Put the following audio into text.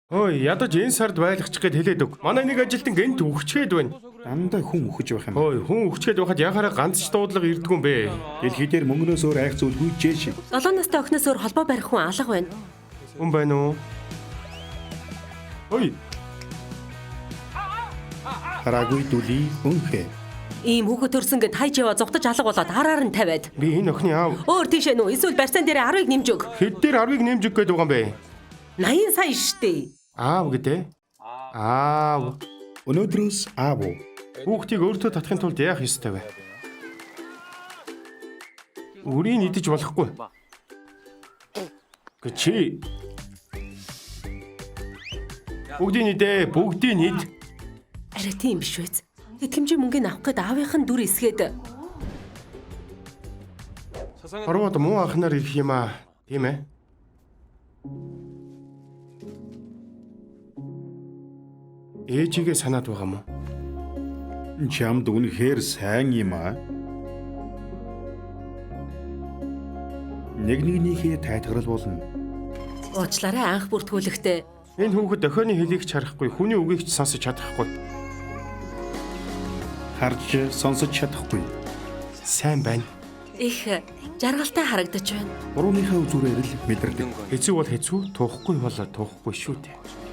Хөөе, ядаж энэ сард байлгачих гээд хэлээд өг. Манай нэг ажилтан гэнт үхчгээд байна. Дандаа хүн үхэж байх юм. Хөөе, хүн үхчгээд байхад яхаараа ганц ч дуудлага ирдгүн юм бэ? Дэлхий дээр мөнгнөөс өөр айх зүйлгүй жээш. 7 настай охиноос өөр холбоо барих хүн алга байна. Хүн байна уу? Хөөе, Хараагүй дүлий өнхөө. Ийм хүүхэд төрсөн гэд хайж яваа зугтаж алга болоод араар нь тавиад. би энэ охины аав. Өөр тийшээ нү эсвэл барьцаан дээр 10-ыг нэмж өг. Хэд дээр 10-ыг нэмж өг гээд байгаа юм бэ? 80 сая штэ. Аав гэдэг. Аав. Өнөөдрөөс аав уу. Хүүхдийг өөртөө татахын тулд яах ёстой вэ? Үрийг идэж болохгүй. Гэ чи. Бүгдийг идэ, бүгдийг ид. Арай тийм биш үз. Тэтгэмжийн мөнгийг авах гээд аавынх нь дүр эсгээд Хорвоод муу анхнаар ирэх юм аа. Тийм ээ. Ээжигээ санаад байгаа мó? Чамд үнэхээр сайн юм аа. Нэг нэгнийхээ тайтгарал болно. уучлаарай анх бүртгүүлэхдээ Энэ хүүхэд охины хэлийг ч харахгүй, хүний үгийг ч сонсож чадахгүй. Харж сонсож чадахгүй. Сайн байна. их жаргалтай харагдаж байна. Бурууныхаа үзүүрээр л мэдэрдэг. Хэцүү бол хэцүү, тухгүй бол тухгүй шүү дээ.